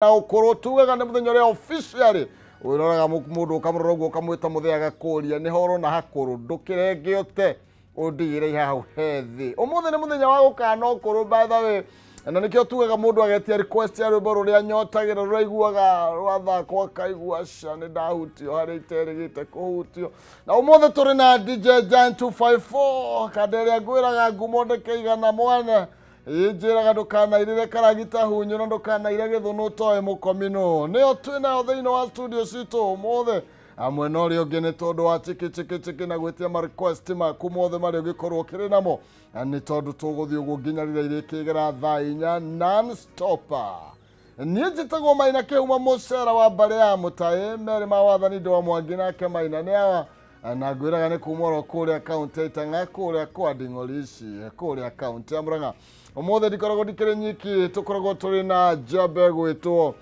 Na ũkũrũ tugaga nĩ mũthenya ũrĩa officially wĩroraga mũndũ ũkamũrora ũguo ũkamwĩta mũthee agakũria nĩho ũrona hakũrũ ndũkĩrenge ũte ũndigĩre hau he thĩ. Ũmũthĩ nĩ mũthenya wa gũkana ũkũrũ, by the way, na nĩkĩo tugaga mũndũ agetia request ya rwĩmbo rũrĩa nyotagĩra, rũraiguaga rwathakwo akaigua aca nĩ ndahutio harĩa iterĩgĩte kũhutio. Na ũmũthĩ tũrĩ na DJ Giant 254 kanda ĩrĩa ngwĩraga ngumo ndĩkĩigana mwana injĩraga ndũkanairĩre karagita hunyũ na ndũkanaire gĩthũnũ ũtoĩ mũkominũ nĩyo twĩ nayo thĩinĩ wa studio citũ ũmũthĩ amwe na ũrĩa ũngĩ nĩ tondũ wa chiki chiki chiki na gwĩtia ma request maku mothe marĩa ũngĩkorwo ũkĩrĩ namo, na nĩ tondũ tũgũthiĩ ũguo nginya rĩrĩa irĩkĩgera thaa 4 non stop. Niĩ njĩtagwo Maina Kĩhuma mũcera wa mbarĩ ya Mũtaĩ merĩ ma wathani ndĩ wa Mwangi nake Maina nĩ awa na ngwĩraga nĩ kuma oro kũrĩa kaũntĩ ya Itang'a kũrĩa kwa Nding'orici kũrĩa kaũntĩ ya Murang'a. Ũmũthĩ ndikoragwo ndikĩrĩ nyiki, tũkoragwo tũrĩ na njambe gwĩtwo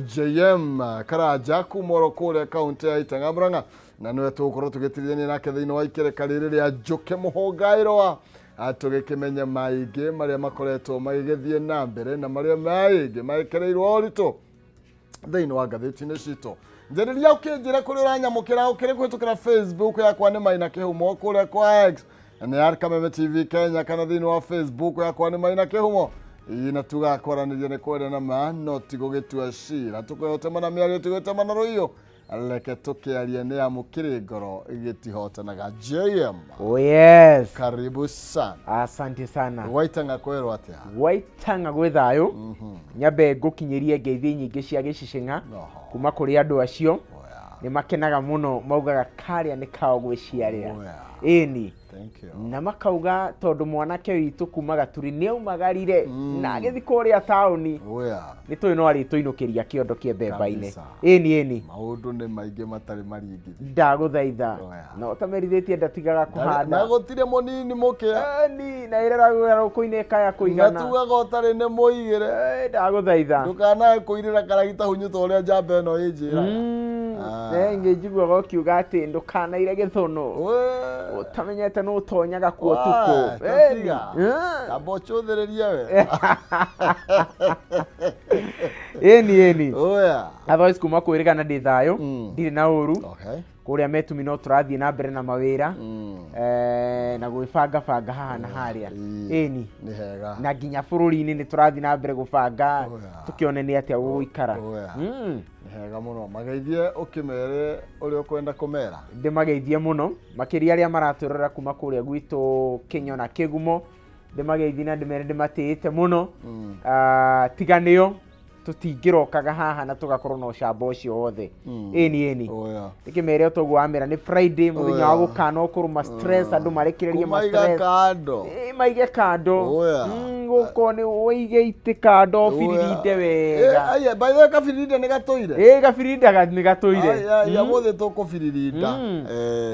JM Karanja kuma oro kũrĩa kaũntĩ ya Itang'a Murang'a, na nĩwe tũgũkorwo tũgĩtirithania nake thĩinĩ wa ikereka rĩrĩ rĩa Njũkĩ Mũhũngaĩrwa, tũgĩkĩmenya maingĩ marĩa makoretwo magĩgĩthiĩ na mbere na marĩa maingĩ magĩkereirwo ũritũ thĩinĩ wa ngathĩti-inĩ citũ. Njarĩria ũkĩnjĩra kũrĩa ũranyamũkĩra ũkĩrĩ kũhĩtũkĩra Facebook yakwa nĩ Maina Kĩhumo, kũrĩa kwa X nĩ Kameme TV Kenya, kana thĩinĩ wa Facebook yakwa nĩ Maina Kĩhumo. Ĩ na tugaga kwaranĩria nĩ kwenda na ma no ti gũgĩtua cira, tũkwĩhotema na mĩario tũgĩtema na rũiyũ, reke tũkĩarie nĩ amu kĩrĩ ngoro gĩtihotanaga. JM. Oh yes. Karibu sana. Asante sana. Waitanga kwĩrwo atĩa? Waitanga gwĩ thayũ. Nyambe ngũkinyĩrie ngeithi nyingĩ cia gĩcicing'a kuma kũrĩ andũ acio. Nĩ makenaga mũno, maugaga karĩa nĩ kao gwĩciarĩra. Ĩni. Thank you. Na makauga tondũ mwanake witũ kuma Gaturi nĩ aumagarire na agĩthiĩ kũrĩa taũni nĩ tũĩ no arĩtũinũkĩria kĩondo kĩa mbemba-inĩ. Ĩni ĩni. Maũndũ nĩ maingĩ matarĩ maringithie. Ndagũthaitha. Na ũtamerithĩtie ndatigaga kũhanda. Na gũtirĩ mũnini mũkĩa. Ĩni na ĩreragwo rũkũ-inĩ ĩkaya kũigana. Na tugaga ũtarĩ nĩ mũigĩre. Ndagũthaitha. Ndũkanae kũirĩra karagita hunyũ ta ũrĩa njamba ĩno ĩnjĩraga. Ngĩ njiguaga ũkiuga atĩ ndũkanaire gĩthũnũ. Ũtamenyete nĩ ũtonyaga kuo ũtukũ. Kamba ũcũthĩrĩrie we. Ĩni ĩni. Otherwise kuma kwĩrĩgana ndĩ thayũ, ndirĩ na ũru. Kũrĩa metumi no tũrathiĩ na mbere na mawĩra na gwĩbanga banga haha na harĩa. Ĩni. Nĩ hega. Na nginya bũrũri-inĩ nĩ tũrathiĩ na mbere gũbanga tũkĩone nĩ atĩa gũgũikara. Nĩ hega mũno. Mageithie ũkĩmere ũrĩa ũkwenda kũmera. Ndĩmageithie mũno makĩria arĩa maratwĩrorera kuma kũrĩa gwitũ Kĩnyo na Kĩgumo. Ndĩmageithie na ndĩmere ndĩmatĩĩte mũno. Tiga nĩo tũtingĩrokaga haha na tũgakorwo na ũcamba ũcio wothe. Ĩni ĩni. Ndĩkĩmere ũtoguo wamera nĩ Friday mũthenya wa gũkana ũkũrũ ma stress andũ marekererie ma stress. Kũmaiga kando. Maige kando. Gũkorwo nĩ ũige itĩ kando ũbiririnde wega. Aya, by the way kabiririnde nĩ gatũire. Ĩ kabiririnde nĩ gatũire. Aya, mũthĩ tũkũbiririnda.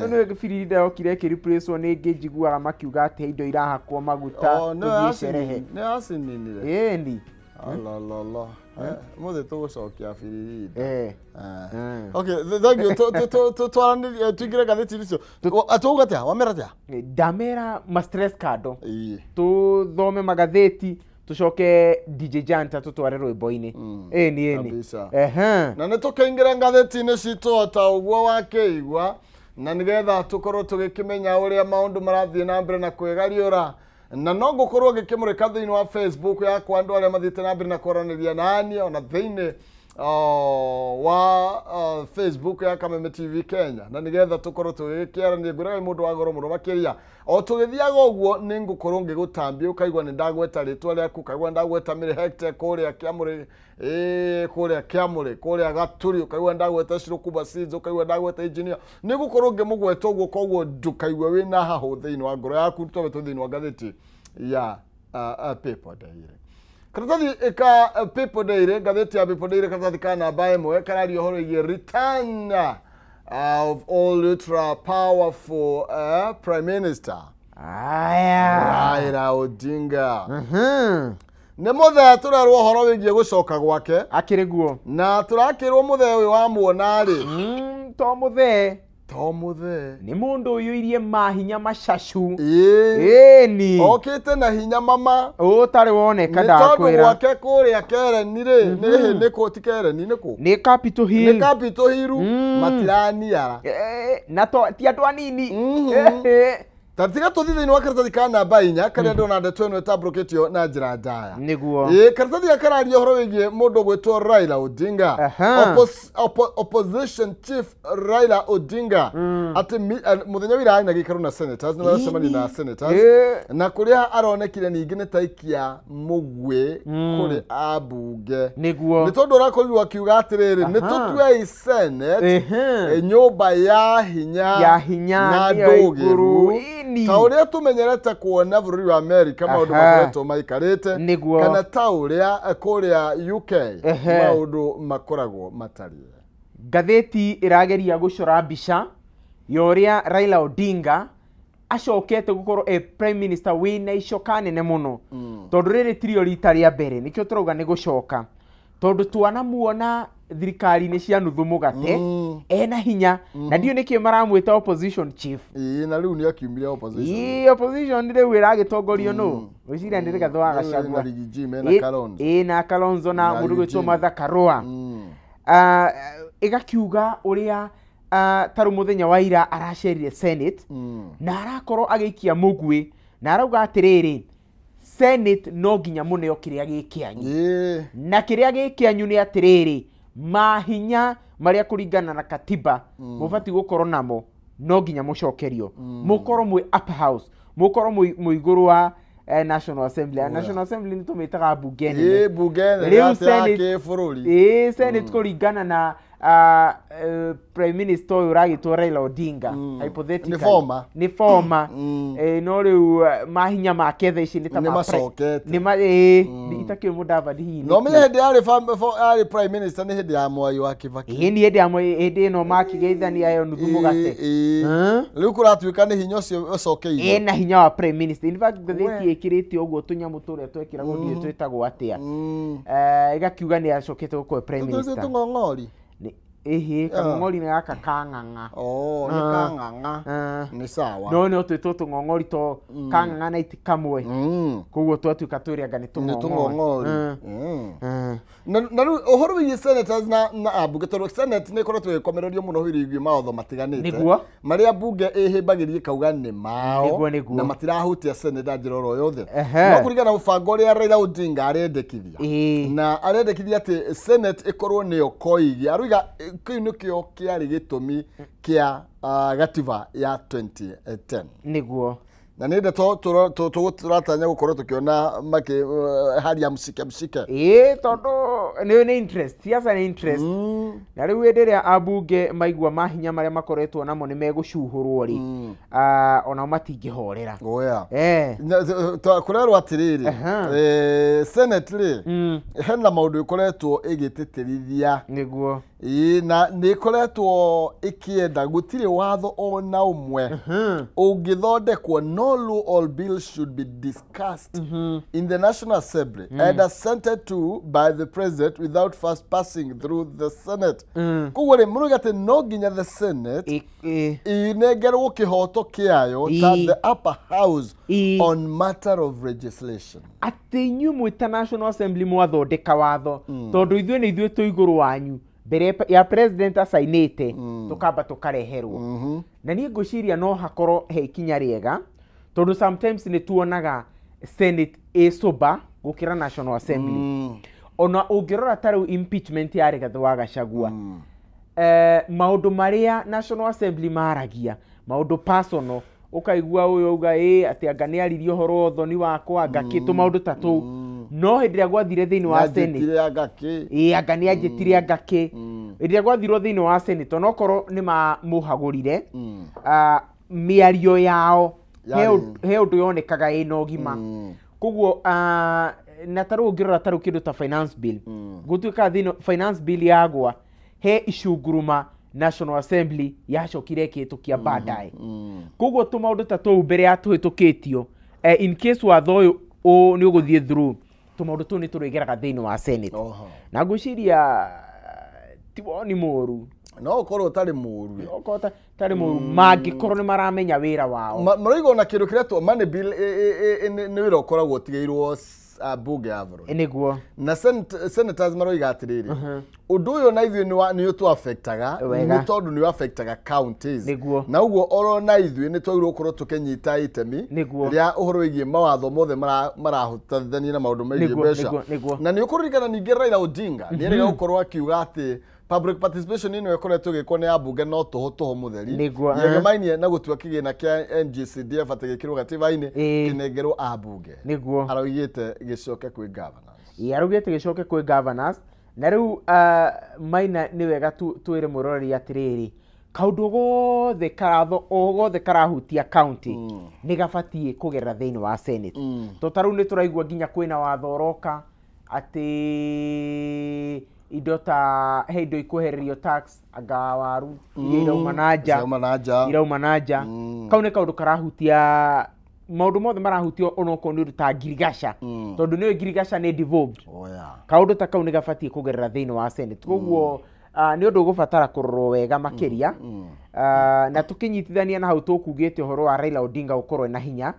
Nĩ biririnde yokire ĩkĩ replace nĩ ĩngĩ njiguaga makiuga atĩ indo irahakwo maguta tũthiĩ cerehe. Nĩ acininire. Ĩni. Alala. Mũthĩ tũgũcokia biririnda. Okay, thank you. Twaranĩrie tũingĩre ngathĩti-inĩ icio. Tũuga atĩa? Wamera atĩa? Ndamera ma stress kando. Tũthome magathĩti tũcoke DJ Janta tũtware rwĩmbo-inĩ. Ĩni ĩni. Na nĩ tũkĩingĩra ngathĩti-inĩ citũ o ta ũguo wakĩigua na nĩgetha tũkorwo tũgĩkĩmenya ũrĩa maũndũ marathiĩ na mbere na kwĩgariũra. Na no ngũkorwo ngĩkĩmũrĩka thĩinĩ wa Facebook yakwa andũ arĩa mathiĩte na mbere na kwaranĩria naniĩ ona thĩinĩ wa Facebook ya Kameme TV Kenya, na nĩgetha tũkorwo tũgĩkĩarania. Ngwĩraga mũndũ wa goro mũno makĩria o tũgĩthiaga ũguo nĩ ngũkorwo ngĩgũtambia ũkaigua nĩ ndagweta rĩtwa rĩaku, ũkaigua ndagweta Mĩrĩ Hector kũrĩa Kĩamũrĩ, kũrĩa Kĩamũrĩ, kũrĩa Gaturi, ũkaigua ndagweta Shirukuba Seeds, ũkaigua ndagweta engineer. Nĩ ngũkorwo ngĩmũgweta ũguo, koguo ndũkaigua wĩna hahũ thĩinĩ wa ngoro yaku. Twabe tũ thĩinĩ wa ngathĩti ya People Daily. Karatathi ka People Daily, ngathĩti ya People Daily, karatathi ka namba 1 kararia ũhoro wĩgiĩ return of all ultra powerful Prime Minister Raila Odinga. Nĩ mũthee tũrerwo ũhoro wĩgiĩ gũcoka gwake. Akĩrĩ guo. Na tũrakĩrwo mũthee ũyũ wamuona rĩ. To mũthee. To muthee. Nĩ mũndũ ũiyũirie mahinya macacu. Ĩĩ. Ĩni. Okĩte na hinya mama. Ũtarĩ woneka Nĩ tondũ ndakwĩra. gwake kũrĩa Kereni rĩ, nĩ nĩ kũ ti Kereni nĩ kũ? Nĩ Capitol Nĩ Hill. Capitol Hill matiraniara. Na to ti andũ anini. Ta tiga tũthiĩ thĩinĩ wa karatathi ka namba 4 karĩa ndĩrona ndeto ĩno ĩtambũrũkĩtio na njĩra ndaya. Nĩguo. Ĩĩ, karatathi gaka kararia ũhoro wĩgiĩ mũndũ ũgwĩtwo Raila Odinga. Opposition chief Raila Odinga atĩ mũthenya wa ira arĩ na gĩikaro na senators, nĩ maracemania na senators. Na kũrĩa aronekire ningĩ nĩ taikia mũguĩ kũrĩ ambunge. Nĩguo. Nĩ tondũ ũrakorirwo akiuga atĩrĩrĩ, nĩ tũtuei Senate nyũmba ya hinya Ya hinya na nĩyo ndũgĩru igũrũ. Ĩni. ta ũrĩa tũmenyerete kuona bũrũri wa Amerika maũndũ makoretwo maikarĩte Nĩguo. kana ta ũrĩa kũrĩa UK maũndũ makoragwo matariĩ. Ngathĩti ĩrageria gũcora mbica ya ũrĩa Raila Odinga acokete gũkorwo e prime minister wĩna icoka nene mũno. Tondũ rĩrĩ tirio rita rĩa mbere, nĩkĩo tũrauga nĩ gũcoka. Tondũ twanamuona thirikari-inĩ cia nuthu mũgate ena hinya na ndiũ nĩkĩ maramwĩta opposition chief. Ĩĩ, na rĩu nĩ akiumire opposition. Ĩĩ, opposition rĩu ĩragĩtongorio nũ? Ngwĩciria nĩ Rigathĩ wa Rĩu ĩna Gachagua. Riggy G, mena Kalonzo. Ĩĩ, na Kalonzo na Na mũndũ gwĩtwo Eugene. Martha Karua. Ĩgakiuga ũrĩa ta rĩu mũthenya wa ira aracerire Senate na arakorwo agĩikia mũguĩ na arauga atĩrĩrĩ, Senate no nginya mũneo kĩrĩa gĩ kĩanyu. Na kĩrĩa gĩ kĩanyu nĩ atĩrĩrĩ, mahinya marĩa kũringana na katiba mũbatiĩ gũkorwo namo no nginya mũcokerio. Mũkorwo mwĩ upper house, mũkorwo mwĩ igũrũ wa National Assembly. National Assembly nĩ tũmĩtaga mbunge nene. Ĩĩ, mbunge nene Rĩu ya Senate kĩbũrũri. Ĩĩ, Senate kũringana na Prime Minister ũyũ ũragĩtwo Raila Odinga hypothetically. Nĩ former. Nĩ former. No rĩu mahinya make thaa ici nĩ ta Nĩ ma macokete. Nĩ ma ĩĩ, itakĩũĩ Mudavadi hihi No nĩkĩ. menye hĩndĩ yarĩ prime minister nĩ hĩndĩ ya Mwai wa Kibaki. Ĩĩ, nĩ hĩndĩ ya Moi, hĩndĩ ĩno makĩgeithania ĩyo nuthu mũgate. Ĩĩ. Rĩu kũratuĩka nĩ hinya ũcio ũcokeire. Ĩna hinya wa prime minister. In fact, ngathĩti ĩkĩrĩte ũguo tũnyamũ tũrĩa twekĩragwo ndiũĩ twĩtagwo atĩa. Ĩgakiuga nĩ acokete gũkorwo prime minister. Tũng'ong'ori. Ĩhĩ, kang'ong'ori nĩ gaka kang'ang'a. Oh, nĩ kang'ang'a. Nĩ sawa. No no twĩtwo tũng'ong'ori to kang'ang'a na iti kamwe. Koguo twatuĩka twĩrĩanga nĩ Nĩ tũng'ong'ori. tũng'ong'ori. Na rĩu ũhoro wĩgiĩ senators na ambunge, tondũ Senate nĩ ĩkoretwo ĩgĩkomererio mũno wĩgiĩ mawatho matiganĩte Nĩguo. marĩa mbunge ĩhĩmbagĩria ĩkauga nĩ mao Nĩguo, nĩguo. na matirahutia Senate na njĩra oro yothe. Ehe. No kũringana na mũbango ũrĩa Raila Odinga arendekithia Ĩĩ. na arendekithia atĩ Senate ĩkorwo nĩyo koigi, aroiga kĩu nĩkĩo kĩarĩ gĩtũmi kĩa gatiba ya 2010. Nĩguo. Na nĩ ndeto tũratanya gũkorwo tũkĩona makĩ hali ya mshike mshike. Ĩĩ, tondũ nĩ interest, siasa nĩ interest. Na rĩu hĩndĩ ĩrĩa ambunge maigua mahinya marĩa makoretwo namo nĩ megũcuhũrwo rĩ, onao matingĩhorera. Oya. Kũrerwo atĩrĩrĩ, Senate rĩ, hena maũndũ ĩkoretwo ĩgĩtĩtĩrithia. Nĩguo. Ĩĩ, na nĩ ĩkoretwo ĩkĩenda gũtirĩ watho ona ũmwe ũngĩthondekwo, no law or bill should be discussed in the National Assembly and assented to by the president without first passing through the Senate. Koguo rĩ, mũrauga atĩ no nginya the Senate inengerwo kĩhoto kĩayo ta the upper house on matter of legislation. Atĩ inyuĩ mwĩ National Assembly mwathondeka watho, tondũ ithuĩ nĩ ithuĩ twĩ igũrũ wanyu, mbere ya president acainĩte tũkamba tũkareherwo. Na niĩ ngwĩciria no hakorwo he ikinya rĩega, tondũ sometimes nĩ tuonaga Senate ĩ sober gũkĩra National Assembly. Ona ũngĩrora ta rĩu impeachment ya Rigathĩ wa Gachagua, maũndũ marĩa National Assembly maragia, maũndũ personal, ũkaigua ũyũ auga ĩ atĩ anga nĩ aririe ũhoro wa ũthoni wakwa, anga kĩ, tũmaũndũ ta tũu. No hĩndĩ ĩrĩa gwathire thĩinĩ wa Senate, Nĩanjĩtire anga kĩ. Ĩ, anga nĩ anjĩtire anga kĩ. Hĩndĩ ĩrĩa gwathirwo thĩinĩ wa Senate, onokorwo nĩ mamũhagũrire, mĩario yao he ũndũ yonekaga ĩna ũgima. Koguo na ta rĩu ũngĩrora ta rĩu kĩndũ ta finance bill, gũtuĩka thĩinĩ finance bill yagwa he icunguruma National Assembly yacokire ĩkĩhĩtũkia baadaye. Koguo tũmaũndũ ta tũu mbere ya tũhĩtũkĩtio, in case watho ũyũ nĩ ũgũthiĩ through, tũmaũndũ tũu nĩ tũrĩgeraga thĩinĩ wa Senate. Oho. Na ngwĩciria ti woni mũru. No ũkorwo ũtarĩ mũru. Okorwo tarĩ mũru mangĩkorwo nĩ maramenya wĩra wao. Maroiga ona kĩndũ kĩretwo money bill nĩ wĩra ũkoragwo ũtigĩirwo bunge ya bũrũri. Nĩguo. Na senators maroiga atĩrĩrĩ, ũndũ ũyũ na ithuĩ nĩ ũtũ-affectaga, nĩ tondũ nĩ affectaga counties. Nĩguo. Na ũguo oro na ithuĩ nĩ twagĩrĩirwo gũkorwo tũkĩnyita itemi rĩa ũhoro wĩgiĩ mawatho mothe marahutithania na maũndũ megiĩ mbeca. Na nĩ ũkũririkana ningĩ Raila Odinga nĩ erĩga gũkorwo akiuga atĩ public participation ĩno ĩkoretwo ĩgĩkwo nĩ ambunge no tũhũ tũhũ mũtheri. Yegemainie na gũtua kĩgĩna kĩa NGCDF atĩ gĩkĩrwo gatiba-inĩ kĩnengerwo ambunge. Nĩguo. Araugĩte gĩcoke kwĩ governors. Ĩĩ araugĩte gĩcoke kwĩ governors. Na rĩu Maina nĩ wega twĩre mwĩroreri atĩrĩrĩ, kaũndũ gothe karatho o gothe karahutia county nĩ gabatiĩ kũgerera thĩinĩ wa Senate. To ta rĩu nĩ tũraigua nginya kwĩna watho ũroka atĩ indo ta he indo ikwehererio tax anga waru iria irauma na nja, irauma na nja. Kau nĩ kaũndũ karahutia maũndũ mothe marahutio onokorwo nĩ ũndũ ta ngirigaca, tondũ nĩyo ngirigaca nĩ devolved. Kaũndũ ta kau nĩ gabatiĩ kũgerera thĩinĩ wa Senate. Koguo nĩ ũndũ ũgũbatara kũrorwo wega makĩria. Na tũkĩnyitithania na hau tũkugĩte ũhoro wa Raila Odinga gũkorwo na hinya,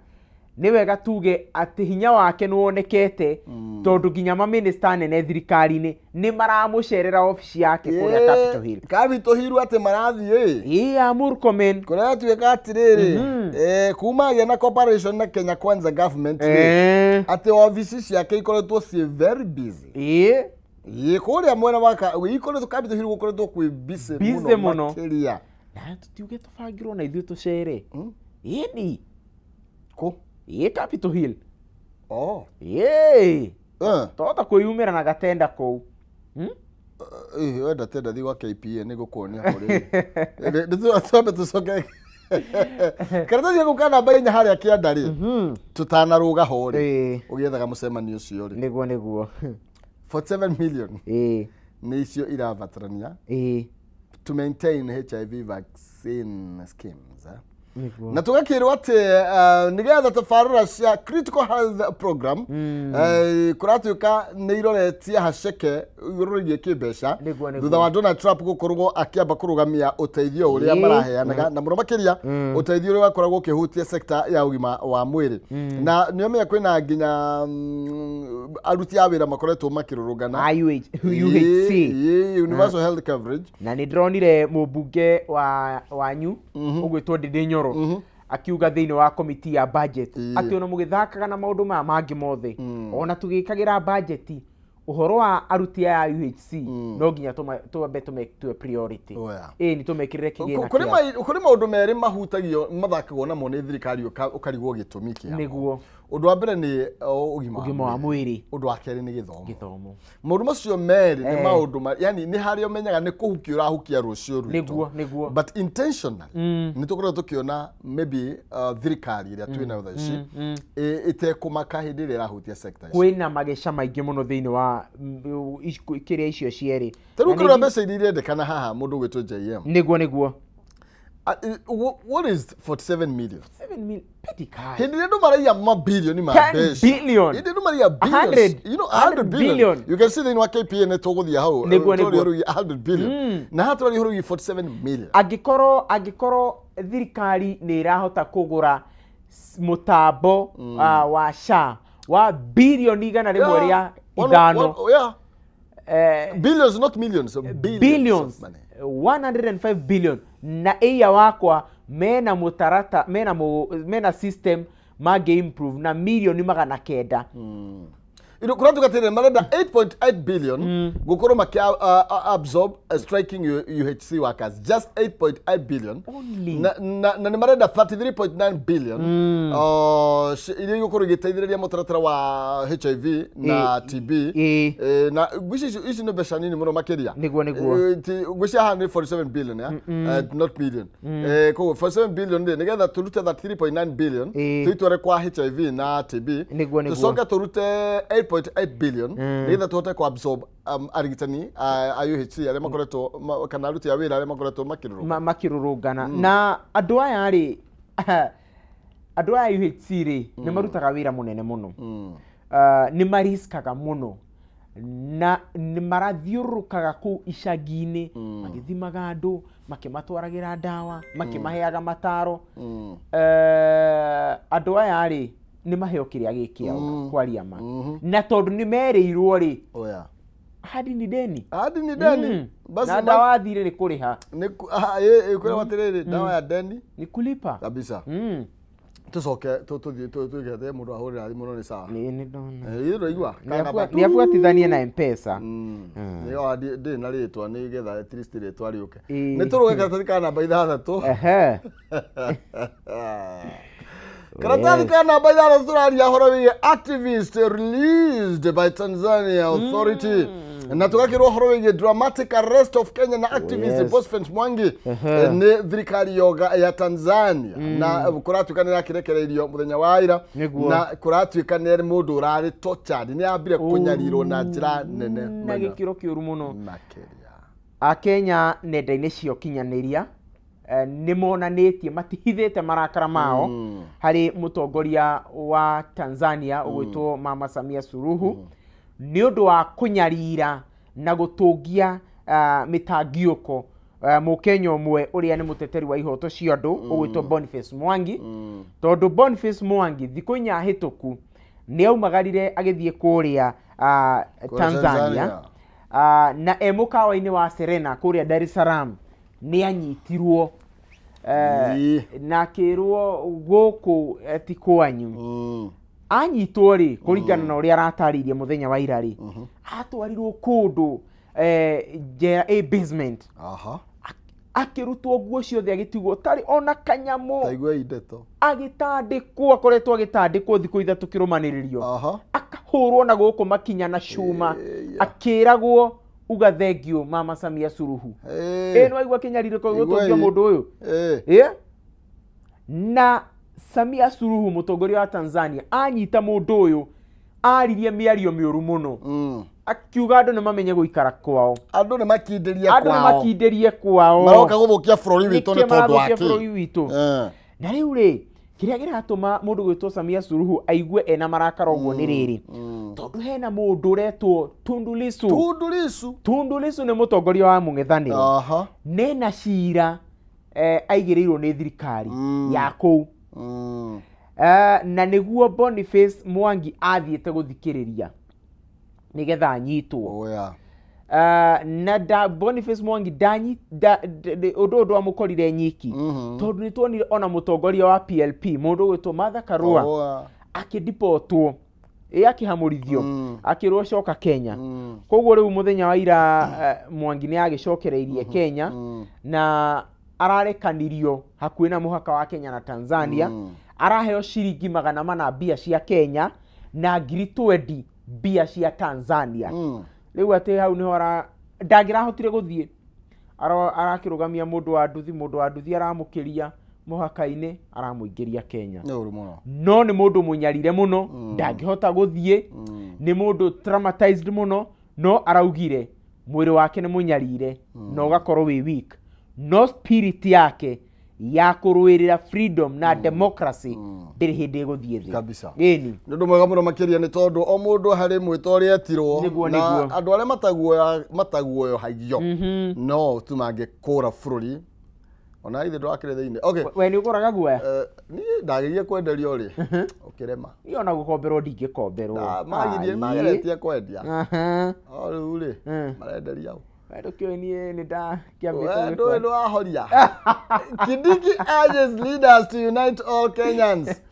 nĩ wega tuge atĩ hinya wake nĩ wonekete tondũ nginya mamĩnĩsta anene thirikari-inĩ nĩ maramũcerera obici yake kũrĩa Capitol Hill. Capitol Hill atĩ marathiĩ. Ĩĩ ya Murkomen. Kũrĩa tuĩka atĩrĩrĩ, kuma agĩa na cooperation na Kenya Kwanza government atĩ obici ciake ikoretwo ciĩ very busy. Ĩĩ. Ĩĩ kũrĩa mwena wa ikoretwo Capitol Hill gũkoretwo kwĩ busy mũno makĩria. Na tũtiuge tũbangirwo na ithuĩ tũcere. Ĩni. Kũ? Ĩĩ Capitol Hill. Oh. Ĩĩ. Tohota kwĩyumĩra na gatenda kũu. Ĩĩ wenda tenda thiĩ gwa KPA nĩ gũkuonia kũrĩ. Twambe tũcoke. Karatathi gũka namba inya harĩa kĩanda rĩ. Tũtanarũga ho rĩ. Ũgĩethaga mũcemanio ũcio rĩ. Nĩguo nĩguo. 47 million. Ĩĩ. Nĩ icio irabatarania. Ĩĩ. To maintain HIV vaccine schemes. Na tũgakĩrwo atĩ nĩgetha tabarĩra cia critical health program kũratuĩka nĩ iroretie haceke igũrũ rĩgiĩ kĩmbeca thutha wa Donald Trump gũkorwo akĩamba kũrũgamia ũteithio ũrĩa maraheanaga na mũno makĩria ũteithio ũrĩa wakoragwo ũkĩhutia sector ya ũgima wa mwĩrĩ. Na nĩ ũmenya kwĩna nginya aruti a wĩra makoretwo makĩrũrũngana UHC, Universal Health Coverage. Na nĩ ndĩronire mũmbunge wa wanyu ũgwĩtwo Ndindi Nyoro akiuga thĩinĩ wa committee ya budget atĩ ona mũgĩthakaga na maũndũ maya mangĩ mothe ona tũgĩkagĩra budget ũhoro wa aruti aya UHC no nginya twambe tũmetue priority. Ĩĩ nĩ tũmekĩrĩre kĩgĩna. Kũrĩ maũndũ merĩ mahutagio mathakagwo namo nĩ thirikari ũkarigwo gĩtũmi kĩamo. Nĩguo. Ũndũ wa mbere nĩ ũgima wa mwĩrĩ, ũndũ wa kerĩ nĩ gĩthomo. Maũndũ macio merĩ nĩ maũndũ yani nĩ harĩa ũmenyaga nĩ kũhukia ũrahukia rũciũ rwitũ. Nĩguo nĩguo. But intentionally nĩ tũkoretwo tũkĩona maybe thirikari ĩrĩa twĩ nayo thaa ici ĩtekũmaka hĩndĩ ĩrĩa ĩrahutia sector ici. Kwĩna mageca maingĩ mũno thĩinĩ wa kĩrĩa icio cierĩ. Ta rĩu kũrĩa mbeca iria irendekana haha mũndũ ũgwĩtwo JM. Nĩguo nĩguo. What is 47 million? 7 million petty cash. Hindi ndo maraiya mabilioni ma mbeca. 10 billion. Hindi ndo maraiya billions. You know 100 billion. You can see thĩinĩ wa KPA nĩ tũgũthiĩ hau. Nĩguo nĩguo. 100 billion. Na haha tũraria ũhoro wĩgiĩ 47 million. Angĩkorwo thirikari nĩ ĩrahota kũgũra mũtambo wa SHA wa bilioni 105. Yeah. Billions, not millions. Billions. Billions. 105 billion. Na iya wakwa mena mutarata mena system mage improve na milioni 900. Ino kuratuka tene marenda 8.8 billion gukorwo maki absorb striking UHC workers just 8.8 billion only na ni marenda 33.9 billion iria igukorwo igiteithĩrĩria mũtaratara wa HIV na TB na ngwĩciria ici nĩ mbeca nini mũno makĩria. Nĩguo nĩguo. Ngwĩciria haha nĩ 47 billion ya not billion. Koguo 47 billion rĩ nĩgetha tũrute 33.9 billion tũitware kwa HIV na TB tũcoke tũrute 8.8 billion nĩgetha tũhote ku absorb arigitani a UHC arĩa makoretwo kana aruti a wĩra arĩa makoretwo makĩrũrũngana. Na andũ aya rĩ andũ aya UHC rĩ nĩ marutaga wĩra mũnene mũno. Nĩ mariskaga mũno. Na nĩ marathiũrũrũkaga kũu icagi-inĩ magĩthimaga andũ, makĩmatwaragĩra ndawa, makĩmaheaga mataro. Andũ aya rĩ nĩ maheo kĩrĩa gĩ kĩao kwaria ma, na tondũ nĩ merĩirwo rĩ, Oya. ahadi ni deni. Ahadi ni deni. Basi na ndawa thirĩ nĩ kũrĩha. Nĩ kwĩrwo atĩrĩrĩ, ndawa ya deni ni kulipa kabisa. Tucoke tũthiĩ twĩgete mũndũ ahũrĩra thimũ no nĩ sawa. Nĩ ndona. Ithuĩ ndũraigua? Nĩ abuatithanie na M-Pesa. Nĩ ndĩ na rĩtwa nĩgetha at least rĩtwa rĩũke. Nĩ tũrũge karatathi ka namba 6. Ehe. Karatathi ka namba 6 tũraria ũhoro wĩgiĩ activist released by Tanzania authority. Na tũgakĩrwo ũhoro wĩgiĩ dramatic arrest of Kenya na activist Boniface Mwangi nĩ thirikari ya Tanzania. Na kũratuĩka nĩ yakĩrekereirio mũthenya wa ira. Na kũratuĩka nĩ mũndũ ũrarĩ tortured, nĩ ambire kũnyarirwo na njĩra nene na gĩkĩro kĩũru mũno makĩria. Akenya nenda-inĩ cia ũkinyanĩria nĩ monanĩtie matihithĩte marakara mao harĩ mũtongoria wa Tanzania ũgwĩtwo Mama Samia Suluhu nĩ ũndũ wa kũnyarira na gũtũngia mĩtangiũko Mũkenya ũmwe ũrĩa nĩ mũteteri wa ihoto cia andũ ũgwĩtwo Boniface Mwangi. Tondũ Boniface Mwangi thikũ inya hĩtũku nĩ aumagarire agĩthiĩ kũrĩa Tanzania na e mũkawa-inĩ wa Serena kũrĩa Dar es Salaam nĩ anyitirwo na akĩrwo gũkũ ti kwanyu. Anyitwo rĩ kũringana na ũrĩa aratarĩirie mũthenya wa ira rĩ, atwarirwo kũndũ njera a basement. Akĩrutwo nguo ciothe agĩtigwo tarĩ ona kanyamũ. Taigua ndeto. Agĩtandĩkwo, akoretwo agĩtandĩkwo thikũ 3 kĩrũmanĩrĩrio. Akahũrwo na gũkũ makinya na cuma, akĩragwo uga thengio Mama Samia Suluhu. Ĩ nĩ waigua kĩnyarirĩko gĩgũtũngio mũndũ ũyũ. Na Samia Suluhu mũtongoria wa Tanzania anyita mũndũ ũyũ aririe mĩario mĩũru mũno. Akiuga andũ nĩ mamenye gũikara kwao. Andũ nĩ makindĩrie kwao. Andũ nĩ makindĩrie kwao. Maroka gũthũkia bũrũri witũ nĩ tondũ wa kĩ? Bũrũri witũ. Na rĩu rĩ, kĩrĩa kĩratũma mũndũ gwĩtwo Samia Suluhu aigue ena marakara ũguo nĩ rĩrĩ, tondũ hena mũndũ ũretwo Tundu Lissu. Tundu Lissu. Tundu Lissu nĩ mũtongoria wa mũng'ethanĩro. Nena cira aigĩrĩirwo nĩ thirikari ya kũu. Na nĩguo Boniface Mwangi athiĩte gũthikĩrĩria nĩgetha anyitwo. Na Boniface Mwangi ũndũ ũndũ amũkorire nyiki, tondũ nĩ tuonire ona mũtongoria wa PLP mũndũ ũgwĩtwo Martha Karua akĩdipotwo, akĩhamũrithio, akĩrwo coka Kenya. Koguo rĩu mũthenya wa ira Mwangi nĩ agĩcokereirie Kenya na ararekanirio hakuhĩ na mũhaka wa Kenya na Tanzania. Araheo ciringi 400 mbia cia Kenya na 20,000 mbia cia Tanzania. Rĩu atĩ hau nĩho ndangĩrahotire gũthiĩ, arakĩrũgamia mũndũ wa nduthi, mũndũ wa nduthi aramũkĩria mũhaka-inĩ aramũingĩria Kenya. No nĩ mũndũ mũnyarire mũno, ndangĩhota gũthiĩ, nĩ mũndũ traumatized mũno, no araugire mwĩrĩ wake nĩ mũnyarire na ũgakorwo wĩ weak, no spirit yake ya kũrũĩrĩra freedom na democracy ndĩrĩ hĩndĩ ĩgũthiĩ thĩ kabisa. Ĩni nĩ ũndũ mwega mũno makĩria nĩ tondũ o mũndũ harĩ mwĩto ũrĩa etirwo, na andũ arĩa mataguoyohagio no tu mangĩkũra bũrũri ona ithe ndũrakĩrĩ thĩinĩ. Okay, we nĩ ũgũraga guoya? Niĩ ndageria kwenderio rĩ ũkĩrema. Niĩ ona gũkomberwo ndingĩkomberwo. Magirie mageretie kwendia. O rĩu rĩ marenderia ũ? Kindiki urges leaders to unite all Kenyans.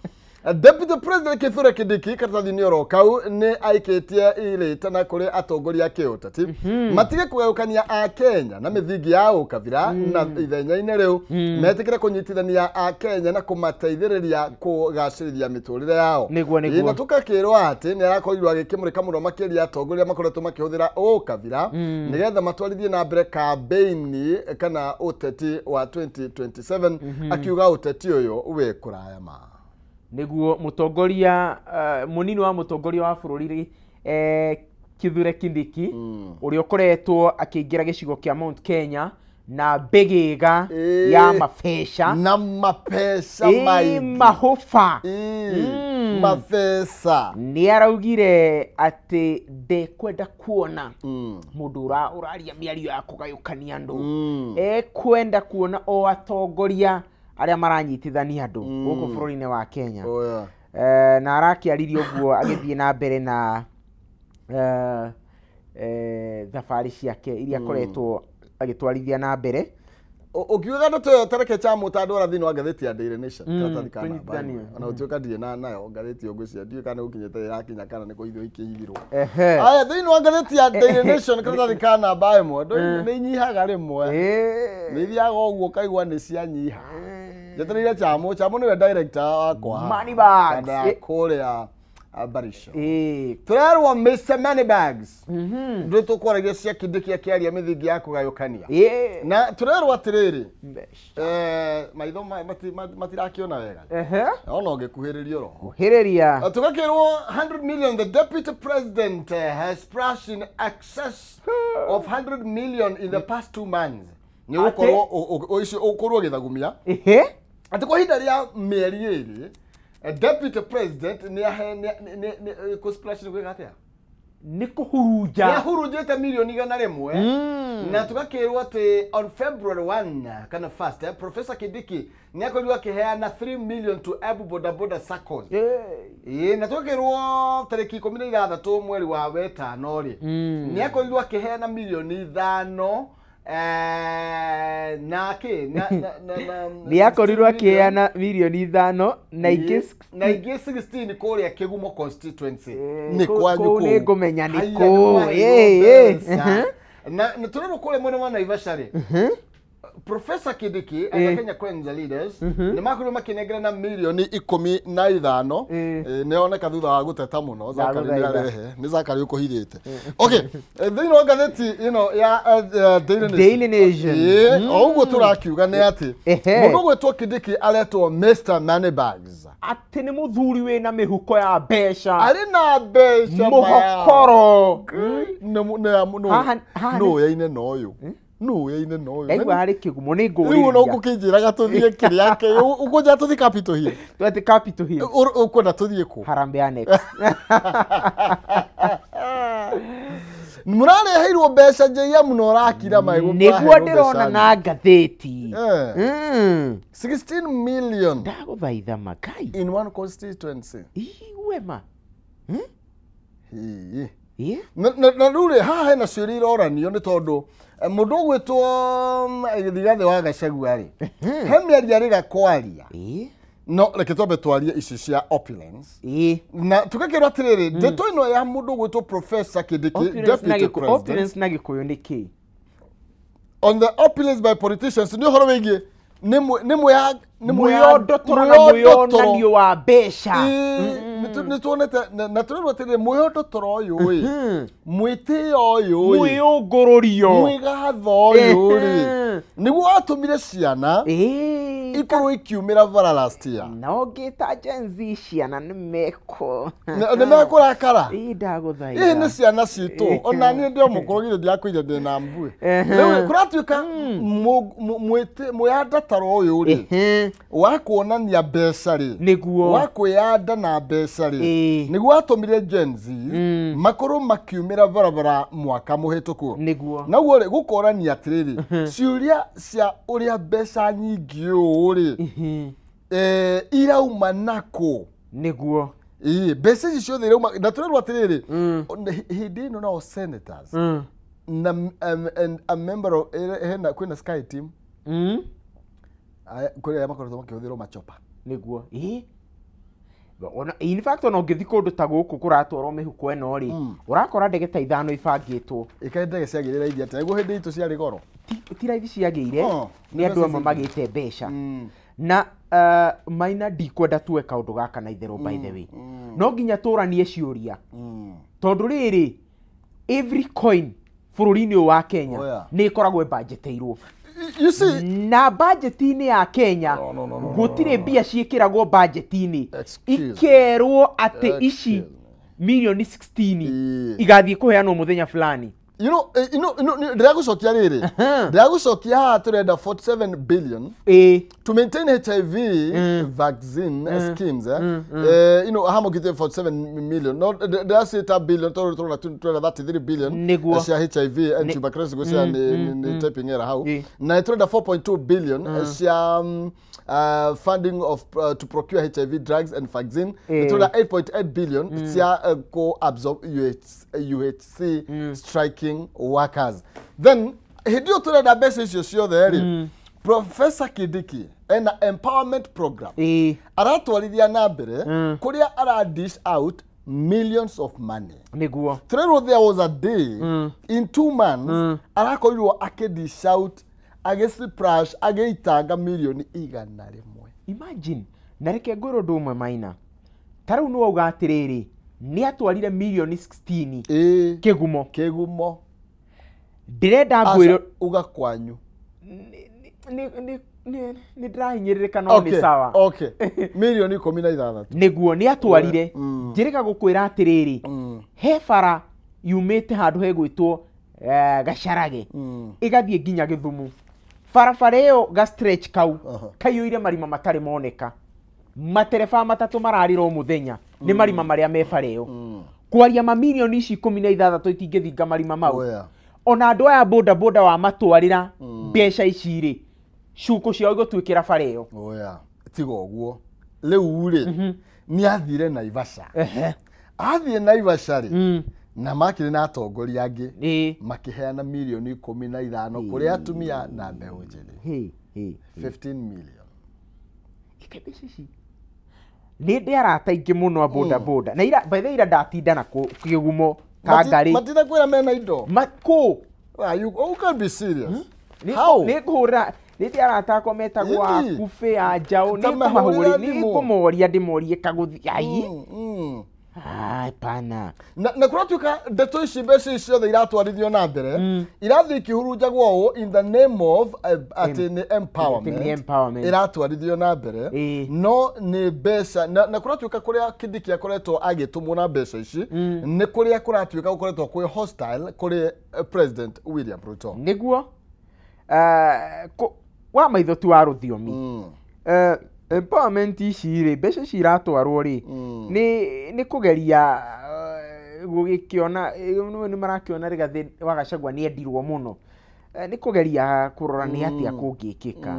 Deputy President Kithure Kindiki karatathi-inĩ oro kau nĩ aikĩtie irĩtana kũrĩ atongoria a kĩũteti matige kũgayũkania a Kenya na mĩthingi ya ũkabira, na ithenya-inĩ rĩu metĩkĩre kũnyitithania a Kenya na kũmateithĩrĩria kũgacĩrithia mĩtũrĩre yao. Na tũgakĩrwo atĩ nĩ arakorirwo agĩkĩmũrĩka mũno makĩria atongoria makoretwo makĩhũthĩra ũkabira nĩgetha matwarithie na mbere kambeini kana ũteti wa 2027, akiuga ũteti ũyũ wĩ kũraya ma. Nĩguo mũtongoria mũnini wa mũtongoria wa bũrũri Kithure Kindiki ũrĩa ũkoretwo akĩingĩra gĩcigo kĩa Mount Kenya Na mbĩgĩga ya mabeca na mapeca maingĩ mahoba mabeca. Nĩ araugire atĩ ndekwenda kuona mũndũ ũraria mĩario ya kũgayũkania andũ, ekwenda kuona o atongoria arĩa maranyitithania andũ gũkũ bũrũri-inĩ wa Kenya. Na arakĩaririe ũguo agĩthiĩ na mbere na thabarĩ ciake iria akoretwo agĩtwarithia na mbere. Ũkiuga ndeto ĩyo tareke cha mũtandũ thĩinĩ wa ngathĩti ya Daily Nation karatathi ka namba Tũnyitithanio. ĩmwe. Ona gũtuĩka ndirĩ nayo ngathĩti ĩyo ngwĩciria ndiũĩ kana nĩ gũkinyĩte ĩrakinya kana nĩ kũhithwo ikĩhithirwo. Aya, thĩinĩ wa ngathĩti ya Daily Nation karatathi ka namba ĩmwe nĩ inyihaga rĩmwe, nĩ ithiaga ũguo ũkaigua nĩ cianyiha. Njetereire Chamo. Chamo nĩwe director wakwa Moneybags. kanda ya kũrĩa Barisho. Tũrerwo Mr Moneybags ndũ tũkwaragia cia Kindiki akĩaria mĩthingi ya kũgayũkania na tũrerwo atĩrĩrĩ, maitho matirakĩona wega ona ũngĩkuhĩrĩria roho. Kuhĩrĩria. Tũgakĩrwo 100 million, the deputy president has splashed in excess of 100 million in the past 2 months. Nĩ gũkorwo ũkorwo ũgĩthagumia atĩ kwa ihinda rĩa mĩeri 2, deputy president nĩ ahe nĩ kũ-splash nĩ gwĩka atĩa? Nĩ kũhurunja. Nĩ ahurunjĩte mirioni 100. Na tũgakĩrwo atĩ on February 1 kana first, Professor Kindiki nĩ akorirwo akĩheana 3 million to Embu Boda Boda Saccos. Ĩĩ, na tũgakĩrwo tarĩki 16 mweri wa wetano rĩ, nĩ akorirwo akĩheana mirioni 5 na kĩ na Nĩ akorirwo akĩheana mirioni 5 na ingĩ na ingĩ 16 kũrĩa Kĩgumo constituency. Nĩ kũu kwanyu kũu. Nĩ ngũmenya nĩ Haiya, kũu. nĩ mwaheirwo mbeca. Na tũrerwo kũrĩa mwena wa Naivasha rĩ, Professor Kindiki and the Kenya Kwanza leaders nĩ makorirwo makĩnengerana mirioni 15. Nĩ oneka thutha wa gũteta mũno Zakari nĩ Ndagũthaitha. arehe nĩ Zakari ũkũhithĩte. Okay, thĩinĩ wa ngathĩti ĩno ya Daily Nation. Daily Nation. O ũguo tũrakiuga nĩ atĩ mũndũ ũgwĩtwo Kindiki aretwo Mr Moneybags. Atĩ nĩ mũthuri wĩna mĩhuko ya mbeca. Arĩ na mbeca. Mũhokoro. Haha Nũ yaine na ũyũ, nũ yaine na ũyũ? Ndaigua harĩ Kĩgumo nĩ Rĩu ona ngũrĩrĩria. Ũkũkĩnjĩraga tũthiĩ kĩrĩa ũkũnjĩra tũthiĩ Capitol Hill? Twatĩ Capitol Hill. Ũkwenda tũthiĩ kũ? Harambee Annex. Mũrareheirwo mbeca njĩia mũno ũrakira maĩ. Nĩguo ndĩrona na ngathĩti. 16 million Ndagũthaitha makai. In one constituency. Igue ma. Hihi. Ĩ? Na rĩu rĩ, haha hena ciũria iroranio nĩ tondũ mũndũ ũgwĩtwo Rigathĩ wa Gachagua rĩ, he mĩario arĩga kwaria. No reke twambe twarie ici cia opulence. Na tũgakĩrwo atĩrĩrĩ, ndeto ĩno ya mũndũ ũgwĩtwo Professor Kindiki, Opulence na deputy president, Opulence na Gĩkũyũ nĩ kĩ? On the opulence by politicians nĩ ũhoro wĩgiĩ nĩ mwĩa nĩ Mwĩyondotoro na mwĩyonanio wa mbeca. Nĩ tuonete na tũrerwo atĩrĩrĩ, mwĩyondotoro ũyũ ĩ, mwĩtĩo ũyũ ĩ, Mwĩyũngũrũrio. Mwĩgatho ũyũ rĩ, nĩguo watũmire ciana ikorwo ikiumĩra bara last year. Na ũngĩta Gen Z ciana nĩ meko. Nĩ mekũrakara. Ĩ, Ĩ, nĩ ndagũthaitha. Ciana citũ, ona niĩ ndĩ o mũkũrũ, githĩ ndiakwĩire ndĩ na mbuĩ. Rĩu kũratuĩka mwĩyandataro ũyũ rĩ, wa kuonania mbeca rĩ, Nĩguo. Wa kwĩyanda na mbeca rĩ, nĩguo watũmire Gen Z makorwo makiumĩra barabara mwaka mũhĩtũku. Naguo rĩ, gũkorania atĩrĩrĩ, ciũria cia ũrĩa mbeca nyingĩ ũũ rĩ, irauma nakũ? Ĩĩ, mbeca ici ciothe irauma na tũrerwo atĩrĩrĩ, hĩndĩ ĩno nao senators na and a member of hena kwĩna Sky Team. Kũrĩ arĩa makoretwo makĩhũthĩrwo machopa. Nĩguo. Ĩ, ona in fact ona ũngĩthiĩ kũndũ ta gũkũ kũratwarwo mĩhuko ĩno rĩ, ũrakora ndege ta ithano ibangĩtwo. Ĩkaĩ ndege ciagĩrĩra raithi atĩa nĩguo hĩndĩ itũ ciarĩ goro? Ti raithi ciagĩire. Oh, nĩ nĩ andũ amwe mbeca. Magĩte mbeca na maina ndikwenda tuwe kaũndũ gaka na itherũ, by the way, no nginya tũranie ciũria tondũ rĩrĩ, every coin bũrũri-inĩ ũyũ wa Kenya Oh, yeah. nĩ ĩkoragwo ĩbanjĩtĩirwo. You see, Na bajeti-inĩ ya Kenya No, no, no, no, gũtirĩ mbia ciĩkĩragwo bajeti-inĩ Excuse me. ikerwo atĩ ici Excuse me. mirioni 16 Ĩĩ. igathiĩ kũheanwo mũthenya fulani. You know, ndĩragũcokia rĩrĩ. Ndĩragũcokia haha tũrenda 47 billion to maintain HIV vaccine schemes. You know, haha mũkĩtie 47 million. No, ndĩracĩta billion tondũ tũrona tũrenda 33 billion Nĩguo. cia HIV and tuberculosis gwĩciria nĩ typing error hau. Na tũrenda 4.2 billion cia funding of to procure HIV drugs and vaccine. Tũrenda 8.8 billion cia co-absorb UHC striking workers. Then hĩndĩ ĩyo tũrenda mbeca icio ciothe rĩ, Professor Kindiki ena empowerment program aratwarithia na mbere kũrĩa ara dish out millions of money. Nĩguo. Tũrerwo there was a day in 2 months arakorirwo akĩ-dish out, agĩ-splash, agĩitanga mirioni 100. Imagine. Na reke ngwĩre ũndũ ũmwe Maina. Ta rĩu nĩ wauga atĩrĩrĩ, nĩ atwarire mirioni 16 Kĩgumo. Kĩgumo. Ndĩrenda ngwĩre uga kwanyu. Nĩ ndĩrahinyĩrĩrĩka no nĩ sawa. Okay. Mirioni 16. Nĩguo nĩ atwarire. Njĩrĩga gũkwĩra atĩrĩrĩ, he bara yumĩte handũ hegwĩtwo Gacarage ĩgathiĩ nginya Gĩthumu. Barabara ĩyo ga stretch kau kaiyũire marima matarĩ moneka. Matereba matatũ mararĩra o mũthenya nĩ marima marĩa me bara ĩyo. Kwaria ma mirioni ici 16 itingĩthinga marima mau. Ona andũ aya boda boda wa matwarĩra mbeca ici rĩ, cuko ciao igũtuĩkĩra bara ĩyo. Tiga ũguo. Rĩu rĩ, nĩ athire Naivasha. Athiĩ Naivasha rĩ, na makĩrĩ na atongoria angĩ makĩheana mirioni 15 kũrĩ atumia na mbeũ njĩthĩ. 15 million. Ike mbeca ici. Nĩ ndĩ arata aingĩ mũno a boda boda. Na ira, by the way, ira ndatinda na Kĩgumo Kangarĩ. Matinda kwĩra mena indo. Kũ? You can't be serious. How? Nĩ ngũhũra, nĩ ndĩ arata akwa metagwo a Kufe, a Njaũ, nĩ ngũmahũrĩra, nĩ ngũmoria ndĩmorie kagũthi. Ai. Ai, pana. Na kũratuĩka ndeto ici mbeca ici ciothe iratwarithio na mbere, irathiĩ ikĩhurunjagwo ũũ in the name of atĩ nĩ empowerment. Iratwarithio na mbere, no nĩ mbeca, na kũratuĩka kũrĩa Kindiki akoretwo agĩtũmwo na mbeca ici, nĩ kũrĩa kũratuĩka gũkoretwo kwĩ hostile kũrĩ President William Ruto. Nĩguo. Wa maitho tu wa rũthiomi. Empowerment ici rĩ, mbeca ici iratwarwo rĩ, nĩ kũgeria gũgĩkĩona, nĩ marakĩona Rigathĩ wa Gachagua nĩ endirwo mũno. Nĩ kũgeria kũrora nĩ atĩa kũngĩkĩka.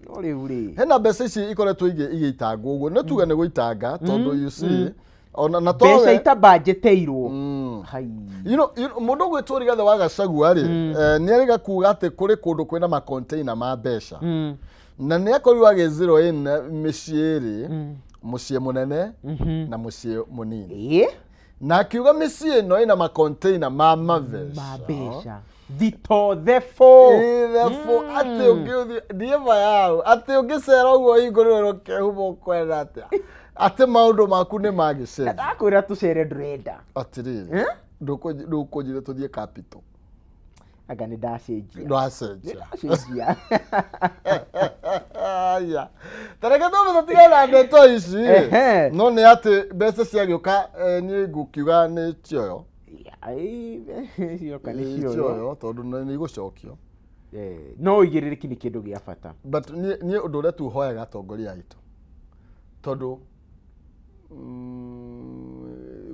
No rĩu rĩ, hena mbeca ici ikoretwo igĩitangwo ũguo, nĩ tuge nĩ gũitanga tondũ you see ona na mbeca itabanjĩtĩirwo. You know, mũndũ ũgwĩtwo Rigathĩ wa Gachagua rĩ, nĩ arĩga kuga atĩ kũrĩ kũndũ kwĩna macontainer ma mbeca. Na nĩ akorirwo agĩ zero in mĩciĩ ĩrĩ, mũciĩ mũnene na mũciĩ mũnini. Na akiuga mĩciĩ ĩno ĩna macontainer ma mabeca. Ma mbeca. Thito thefo. Thefo atĩ ũngĩũthiĩ ndiĩva yao, atĩ ũngĩcera ũguo hingũrĩrwo ũkehuba ũkwenda atĩa. Atĩ maũndũ maku nĩ magĩcenjia. Ndakwĩra tũcere ndũrenda. Atĩrĩrĩ, ndũkũnjĩra tũthiĩ Capital. Anga nĩ ndacenjia. Ndwacenjia. Ndacenjia. Aya. Ta reke twambe tũtigane na ndeto ici. No nĩ atĩ mbeca ciagĩũka niĩ ngũkiuga nĩ cioyo. Cioka nĩ cioyo. Cioyo tondũ nĩ igũcokio. No ũigĩrĩrĩki nĩ kĩndũ gĩa bata. But niĩ ũndũ ũrĩa tu hoyaga atongoria aitũ. Tondũ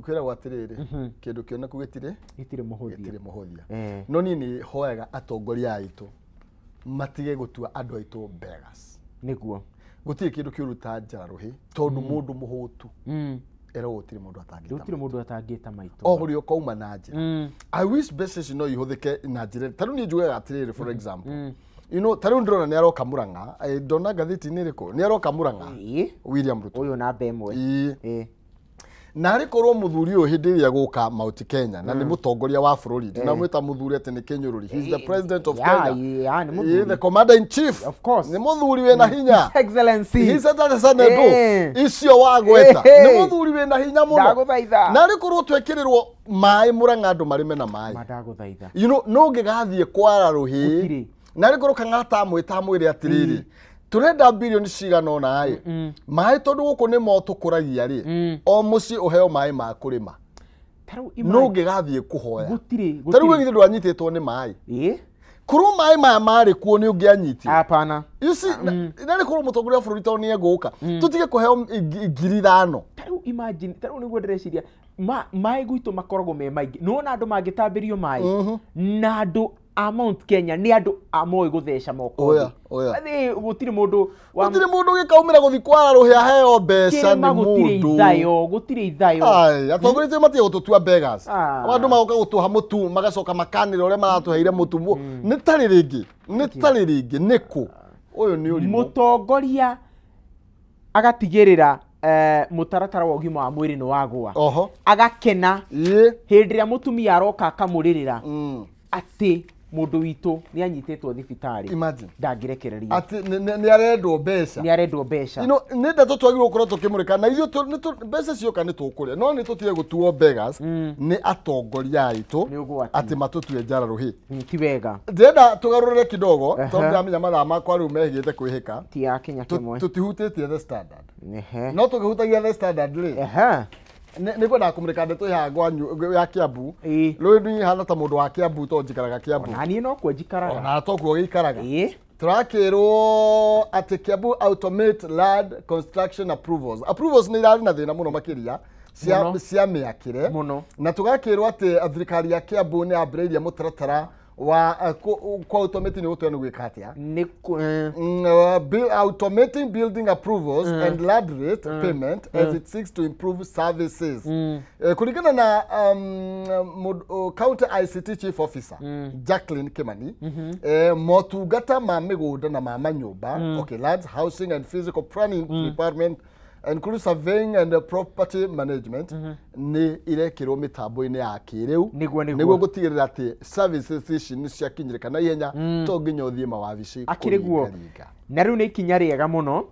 kwĩragwo atĩrĩrĩ, kĩndũ kĩoneku gĩtirĩ mũhũthia. Gĩtirĩ mũhũthia. No niĩ nĩ hoyaga atongoria aitũ matige gũtua andũ aitũ beggars. Nĩguo. Gũtirĩ kĩndũ kĩũru ta njara rũhĩ tondũ mũndũ mũhũtu eragwo gũtirĩ mũndũ atangĩta. Gũtirĩ mũndũ atangĩta maitũ. O ũrĩa ũkauma na njĩra. I wish mbeca ici no ihũthĩke na njĩra. Ta rĩu niĩ njugaga atĩrĩrĩ, for example, you know, ta rĩu ndĩrona nĩ aroka Murang'a, ndona ngathĩti-inĩ ĩrĩkũ, nĩ aroka Murang'a William Ruto. Ũyũ namba ĩmwe. Na arĩ korwo mũthuri ũyũ hĩndĩ ĩrĩa gũka Mount Kenya, na nĩ mũtongoria wa bũrũri, ndinamwĩta mũthuri atĩ nĩ kĩnyũrũri. He is the president of Kenya. Nĩ the commander in chief. Of course. Nĩ mũthuri wĩna hinya. His Excellency. His Excellency. Icio wagweta. Nĩ mũthuri wĩna hinya mũno. Ndagũthaitha. Na arĩ korwo twekĩrĩrwo maĩ Murang'a andũ marĩme na maĩ. Ndagũthaitha. You know, no ũngĩgathiĩ kwara rũhĩ. Na arĩ korwo Kang'ata amwĩta amwĩre atĩrĩrĩ, turenda bilioni cigana ũna ĩ, maĩ tondũ gũkũ nĩmo tũkũragia rĩ, o mũciĩ ũheo maĩ ma kũrĩma. No ũngĩgathiĩ kũhoya. Gũtirĩ. Ta rĩu githĩ ndwanyitĩtwo nĩ maĩ. Ĩĩ. Korwo maĩ maya marĩ kuo nĩ ũngĩanyitire. Hapana. You see, na nĩ korwo mũtongoria wa bũrũri tondũ nĩ egũka. Tũtige kũheo 5,000. Ta rĩu imagine, ta rĩu nĩguo ndĩreciria maĩ gwitũ makoragwo me maingĩ. Nĩwona andũ mangĩtambĩrio maĩ na andũ a Mount Kenya nĩ andũ a moĩ gũtheca moko. Oya, oya. Athĩ gũtirĩ mũndũ wa Gũtirĩ mũndũ ũgĩkaumĩra gũthiĩ kwara rũhĩa aheo mbeca nĩ kĩrĩma gũtirĩ mũndũ. ithayo, gũtirĩ ithayo. Ai, atongoria aitũ matige gũtũtua beggars. Ah. Andũ magoka gũtũha mũtu magacoka makanĩra ũrĩa maratũheire mũtu. Nĩ tarĩ rĩngĩ, nĩ tarĩ rĩngĩ, nĩ kũ? Ũyũ nĩ ũrimũ. Mũtongoria agatigĩrĩra mũtaratara wa ũgima wa mwĩrĩ nĩ wagũa. Oho. Agakena Ĩĩ. hĩndĩ ĩrĩa mũtumia aroka akamũrĩrĩra atĩ mũndũ witũ nĩ anyitĩtwo thibitarĩ. Imagine. Ndangĩrekererio. Atĩ nĩ arendwo mbeca. Nĩ arendwo mbeca. You know, nĩ ndeto twagĩrĩirwo gũkorwo tũkĩmũrĩka na ithuĩ mbeca cioka nĩ tũkũrĩa no nĩ tũtige gũtuo beggars nĩ atongoria aitũ Nĩ ũgwati. atĩ matũtue njara rũhĩ. Ti wega. Ndĩrenda tũgarũrĩre kidogo tondũ ndĩramenya mathaa makwa rĩu mehĩgĩte kwĩhĩka. Ti ya Kenya kĩmwe. Tũtihutĩtie The Standard. Ehe. No tũkĩhutagia The Standard rĩ, Ehe. nĩ ngwendaga kũmũrĩka ndeto ya ngwanyu ya Kiambu. Ĩĩ. Rũĩ niĩ hana ta mũndũ wa Kiambu tondũ njikaraga Kiambu. Ona niĩ nokuo njikaraga. Ona tokuo gĩikaraga. Ĩĩ. Tũrakĩrwo atĩ Kiambu automate land construction approvals. Approvals nĩ irarĩ na thĩna mũno makĩria cia mĩakĩre. Mũno. Na tũgakĩrwo atĩ thirikari ya Kiambu nĩ yambĩrĩirie mũtaratara wa kwa automate nĩ gũtũe nĩ gwĩka atĩa? Nĩ Automating building approvals and land rate payment as it seeks to improve services. Kulingana na County ICT Chief Officer Jacqueline Kimani, motungata ma mĩgũnda na ma manyũmba, okay, lands, housing and physical planning department including surveying and property management nĩ irekĩrwo mĩtambo-inĩ ya kĩrĩu Nĩguo, nĩguo. nĩguo gũtigĩrĩra atĩ services ici nĩ ciakinyĩrĩka na ihenya to nginya ũthiĩ mawabici Akĩrĩ guo. kũringaringa. Na rĩu nĩ ikinya rĩega mũno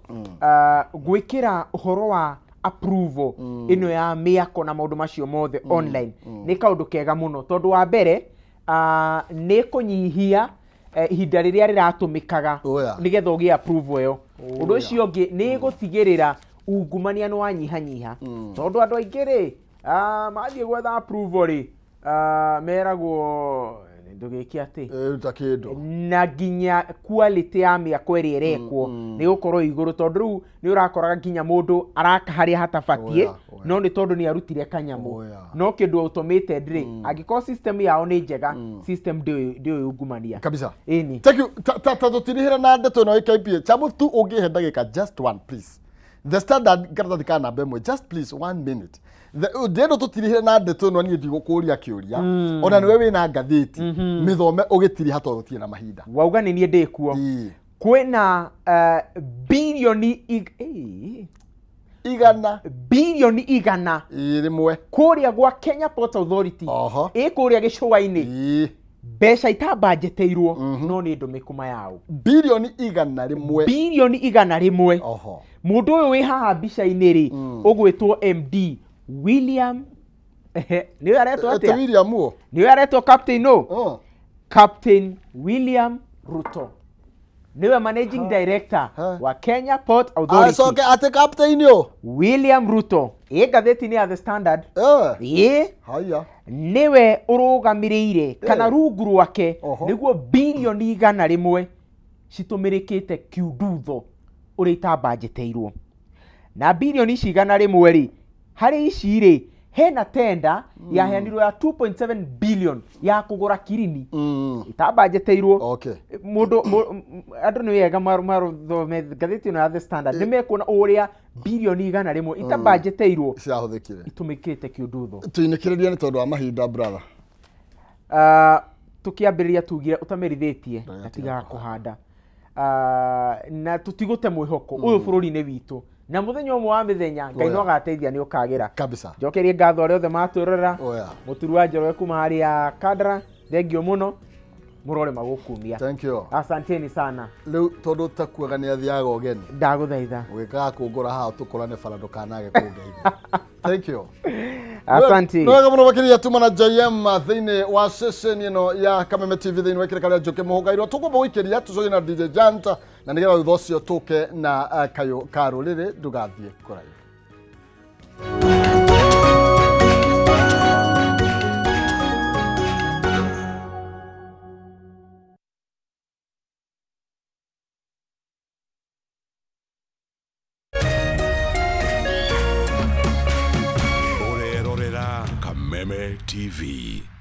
gwĩkĩra ũhoro wa approval ĩno ya mĩako na maũndũ macio mothe online nĩ kaũndũ kega mũno tondũ wa mbere nĩ kũnyihia ihinda rĩrĩa rĩratũmĩkaga nĩgetha ũgĩe approval ĩyo. Ũndũ ũcio ũngĩ nĩ gũtigĩrĩra ungumania nĩ wanyihanyiha tondũ andũ aingĩ rĩ mathiĩ gwetha approval rĩ meragwo ndũgĩke atĩ Ta kĩndũ na nginya quality ya mĩako ĩrĩa ĩrekwo nĩ gũkorwo igũrũ tondũ rĩu nĩ ũrakoraga nginya mũndũ araka harĩa hatabatiĩ no nĩ tondũ nĩ arutire kanyamũ no kĩndũ automated rĩ angĩkorwo system yao nĩ njega system ndĩũĩ ungumania kabisa. Ĩni. Thank you. Ta tũtirihĩra na ndeto ĩno ĩKPA chamu tu ũngĩhe ndagĩka just one please. The Standard karatathi ka namba ĩmwe just please 1 minute. Ndĩrenda tũtirihĩre na ndeto ĩno niĩ ndigũkũria kĩũria ona nĩwe wĩna ngathĩti mĩthome ũgĩtiriha tondũ gũtirĩ na mahinda. Wauga nĩ niĩ ndĩkuo. Kwĩna bilioni igana bilioni igana rĩmwe kũrĩa gwa Kenya Port Authority ĩ kũrĩa gĩcũa-inĩ mbeca itabanjeteirwo no nĩ ndũmĩku mayao bilioni igana rĩmwe bilioni igana rĩmwe. Mũndũ ũyũ wĩ haha mbica-inĩ rĩ ũgwĩtwo MD William nĩwe aretwo atĩa? William ũũ? Nĩwe aretwo Captain ũũ? Captain William Ruto nĩwe managing director wa Kenya Port Authority. Acoke atĩ Captain ũũ? William Ruto ĩ ngathĩti-inĩ ya The Standard. Ĩ haya nĩwe ũrũgamĩrĩire kana rungu rwake nĩguo bilioni igana rĩmwe citũmĩrĩkĩte kiundutho ũrĩa itabanjeteirwo. Na bilioni ici igana rĩmwe rĩ harĩ ici rĩ hena tenda yaheanirwo ya 2.7 billion ya kũgũra kirini itabanjeteirwo. Mũndũ andũ nĩ wega mathome ngathĩti ĩno ya The Standard nĩ mekuona ũrĩa bilioni igana rĩmwe itabanjeteirwo ciahũthĩkire itũmĩkĩte kiundutho. Tũinĩkĩrĩria nĩ tondũ wa mahinda brother. Tũkĩambĩrĩria tugire ũtamerithĩtie gatigaga kũhanda na tũtigũte mwĩhoko ũyũ bũrũri-inĩ witũ na mũthenya ũmwe wa mĩthenya Ngai no agateithia nĩ ũkagĩra kabisa. Njokerie ngatho arĩa othe matwĩrorera mũturu wa Njoroge kuma harĩa Kandara thengio mũno mũrore magũkumia. Thank you. Asanteni sana. Rĩu tondũ ũtakuaga nĩ athiaga ũgeni ndagũthaitha ũgĩkaga kũngũra haha tũkorane bara ndũkanage kũngeithia. Thank you. Asante. Nĩ wega mũno makĩria tuma na JM thĩinĩ wa session ĩno ya Kameme TV thĩinĩ wa kĩrĩka rĩa Njũkĩ Mũhũgairwo tũkwamba gũikĩria tũcoke na DJ Janta na nĩgetha thutha ũcio tũke na kayũ ka rũrĩrĩ ndũgathiĩ kũraihu. Kameme TV.